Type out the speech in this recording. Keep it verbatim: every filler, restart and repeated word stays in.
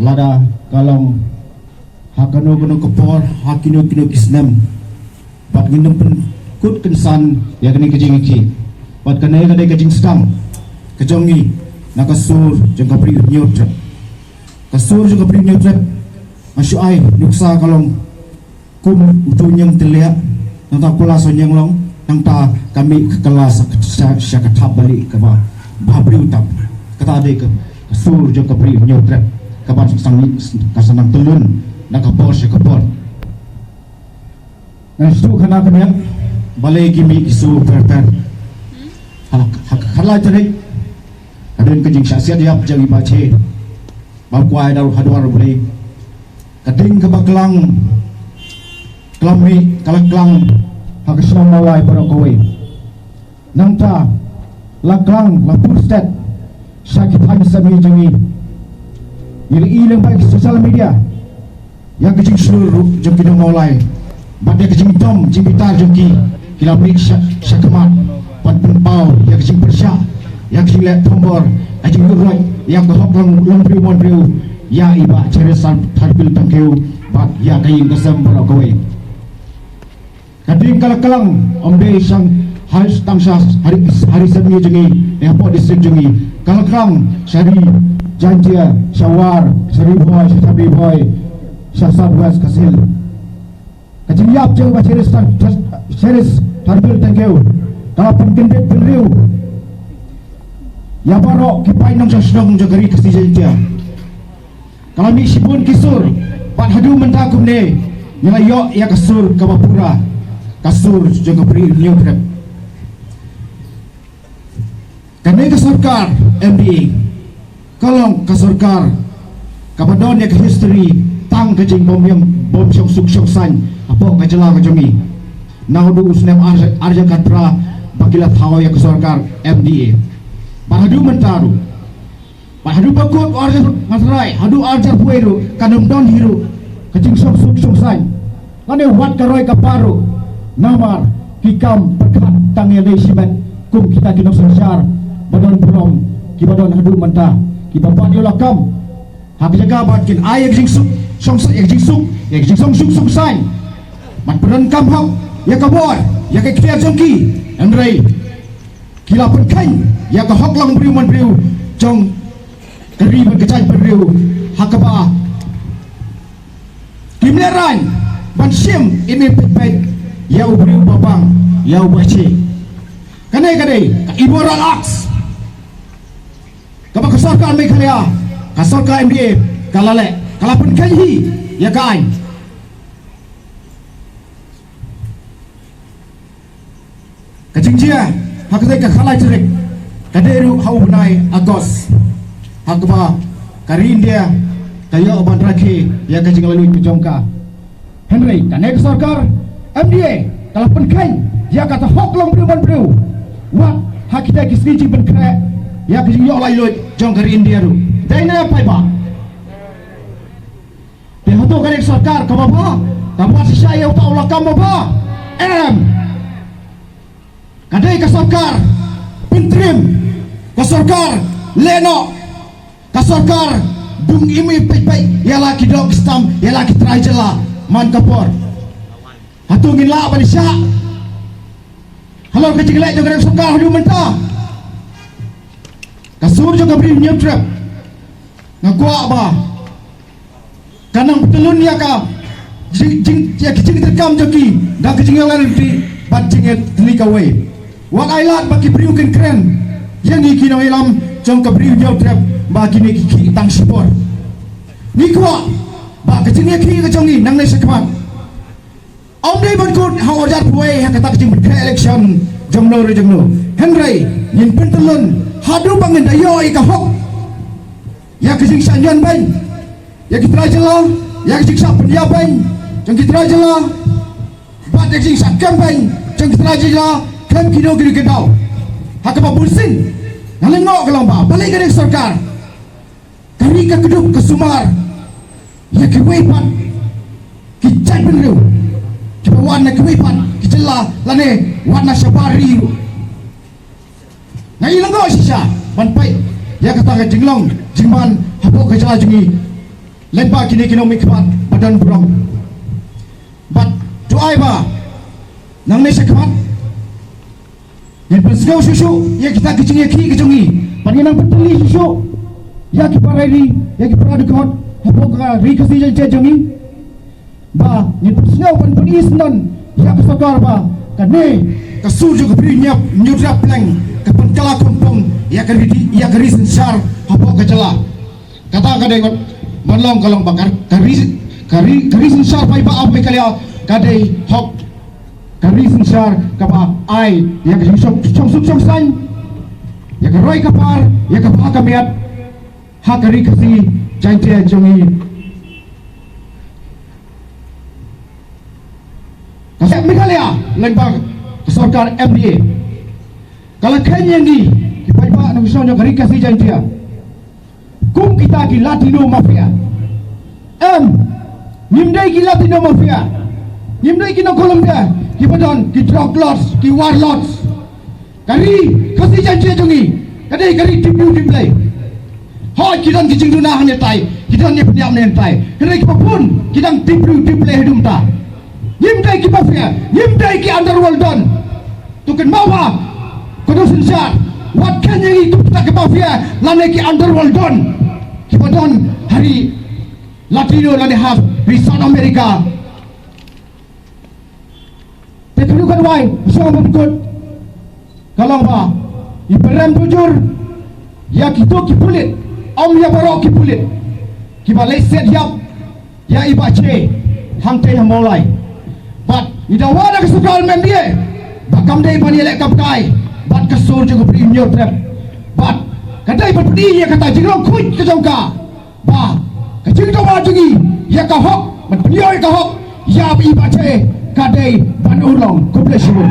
Lada ka long ha kano kano ka por, ha kino kino ki snem, bad ngin ym pynkut kynsan ïa kane ka jingïakhih. Bad kane ka dei ka jingsdang ka jong ngi na ka sur jong ka Bri u Hynñiewtrep. Ka sur jong ka Bri u Hynñiewtrep, nga shu ai nuksa ka long kum uto u ñiangtylliah, nangta kular sha u ñianglong, nangta ka mih ka kylla sha, sha, sha ka thapbalieh kaba bhabriew tam. Kata dei ka, ka sur jong ka Bri u Hynñiewtrep kaba sa nang, ka sa nang tyllun na ka por sha ka por. Ngan shu khana khyndiat, balei ki mih ki sur ter ter. Ha, ha, ha ka lai tarik, hadien ka jingshah siat ïap jong i Bah Che, ba kwai da ha duwar U Blei. Ka ding kaba klang, klam mih, ka la klang ha ka shnong Mawlai baroh kawei. Nangta la klang, la pur stet sha ki thaiñ samoi jong ngi. Ngi la i lyngba ki social media ïa ka jingshlur ruh jong ki nong Mawlai bad ïa ka jingdom jingbitar jong ki, ki la mih sha, sha khmat ban pynpaw ïa ka jingpyrshah, ïa ka jingleh thombor, ka jingïuhroit ïa ka hok long, longbriew manbriew, ïa i Bah Cheristerfield Thangkhiew bad ïa ka ïing ka sem baroh kawei. Ka ding ka la klang, ym dei shang ha, tang sha ha ri, ha ri samoi jong ngi, eh, hapoh district jong ngi. Ka la klang sha ri Jaintia, sha War, sha ri Bhoi, sha Ri Bhoi, sha South West Khasi Hills. Ka jingïap jong Bah Cheristerfield Thangkhiew ka la pynkyndit bynriew ïa baroh ki paid nongshong shnong jong ka ri Khasi Jaintia. Ka la mih shibun ki sur, bad haduh mynta kumne ngi la ïoh ïa ka sur kaba pura, ka sur jong ka Bri u Hynñiewtrep. Kane ka sorkar M D A ka long ka sorkar kaba don ïa ka history tang ka jingbym ïeng bym shong suk shong saiñ hapoh ka jylla ka jong ngi. Naduh u snem ar, ar hajar khatphra ba ki la thaw ïa ka sorkar M D A. Bad haduh mynta ruh, bad haduh ba kut u ar hajar khatlai, haduh ar hajar arphew wei ruh, kan ym don hi ruh ka jingshong suk shong saiñ. Lane wat ka roi ka par ruh, namar ki kam pyrkhat tang ïa lei shimet kum kita ki nongsynshar ba don burom, kiba don haduh mynta, kiba pat ïoh la kam. Ha ka jaka ba kin ai ïa ka jingsuk shong saiñ, ïa ka jingsuk, ïa ka jingsuk shong suk shong saiñ, ban pyndonkam hok ïa ka bor, ïa ka ikhtiar jong ki, hynrei ki la pynkheiñ ïa ka hok longbriew manbriew jong ka ri bad ka jaitbynriew, ha kaba kim lehraiñ ban shim im im peit peit ïa u briew ba bang, ïa u Bah Che. Kane ka dei ka immoral acts kaba ka sorkar Meghalaya, ka sorkar M D A ka la leh, ka la pynkheiñ hi ïa ka aiñ. Ka jingjia ha kata ka khatlai tarik ka dei ruh ha u bnai August, ha kaba ka ri India ka ïoh ban rakhe ïa ka jinglaitluid ka jong ka. Hynrei kane ka sorkar M D A ka la pynkheiñ ïa kata hok longbriew manbriew, wat ha kita ki sngi jingpynkhreh ïa ka jingïoh laitluid jong ka ri India ruh. Dei ne em paidbah? Te hato kane ka sorkar kaba bha, kaba shisha ïa uta u lakam ba bha? Em. Ka dei ka sorkar pyntriem, ka sorkar lehnoh, ka sorkar bym im im peit peit ïa la ki doh ki stam, ïa la ki trai jylla man ka por. Hato ngin lah ban shah halor ka jingleh jong ka sorkar haduh mynta? Ka sur jong ka Bri u Hynñiewtrep, nga kwah ba kan nang pyntylun ïa ka jing, jing, ïa ka jingtreikam jong ki da ka jingïalang lynti bad jingïatylli kawei. Wat ai lad ba ki briew kin kren ïa ngi ki nongïalam jong ka Bri u Hynñiewtrep ba kine ki khih tang shipor. Ngi kwah ba ka jingïakhih ka jong ngi nangne shakhmat ym dei ban kut ha u ar hajar arphew wei ha kata ka jingpynkhreh election jong no re jong no. Hynrei ngin pyntylun haduh ba ngin da ïoh ïa ka hok, ïa ka jingshah ñion beiñ ïa ki trai jylla, ïa ka jingshah pynïap beiñ jong ki trai jylla, bad ïa ka jingshah kem beiñ jong ki trai jylla, kem kino kino ki daw. Ha kaba bunsien nga lyngngoh ka long ba balei kane ka sorkar ka ri ka kdup ka sumar ïa kiwei pat ki jaitbynriew kiba wan na kiwei pat ki jylla lane wan na shabar ri ruh. Nga i lyngngoh shisha ban peit ïa kata ka jinglong jingman hapoh ka jylla jong ngi. Leit ba kine ki nongmihkhmat ba don burom. Bad to ai ba nangne shakhmat ngin pynsngew shuh shuh ïa kita ki jingïakhih ki jong ngi. Bad ngin nang pyntylli shuh shuh ïa ki para ri, ïa ki para dkhot hapoh ka Ri Khasi Jaiñtia jong ngi. Ba ngin pynsngew ban pyni syndon ïa ka sorkar ba kane ka sur jong ka Bri Hynñiewtrep Pleng ka pynkylla khongpong ïa ka ri, ïa ka ri synshar hapoh ka jylla. Kata ka dei ngot ban long ka long ba ka ri, ka ri, ka ri synshar paidbah Meghalaya ka dei hok ka ri synshar kaba ai ïa ka jingsuk, jingsuk jingsaiñ, ïa ka roi ka par, ïa ka bha ka miat ha ka Ri Khasi Jaiñtia jong ngi. Ka seng Meghalaya lyngba ka sorkar M D A ka la kheiñ ïa ngi ki paidbah nongshong jong ka Ri Khasi Jaiñtia kum kita ki Latino mafia. Em, ngim dei ki Latino mafia, ngim dei ki nong Colombia kiba don ki drug lords, ki warlords. Ka Ri Khasi Jaiñtia jong ngi ka dei ka ri tip briew tip Blei. Hooid ki don ki jingduna hangne tai, ki don ki pynïap hangne tai, hynrei kiba bun ki dang tip briew tip Blei haduh mynta. Ngim dei ki mafia, ngim dei ki underworld don. To kynmaw ba ka dei synshar, wat kheiñ ïa ngi kum kita ki mafia lane ki underworld don kiba don ha ri Latino lane ha ri South America. Te kano ka dawai shuwa ban kut ka long ba i pyrem bujur ïa kito ki pulit, ym ïa baroh ki pulit kiba leit siat ïap ïa i Bah Che hangtei ha Mawlai. Bad ngi dawa da ka sorkar M D A ba kam dei ban ïaleh kam kai bad ka sur jong ka Bri Hynñiewtrep. Bad ka dei ban pyni ïa kata jinglong khuid ka jong ka ba ka jingdawa jong ngi ïa ka hok, ban pynïoh ïa ka hok ïa i Bah Che ka dei ban urlong. Khublei shibun.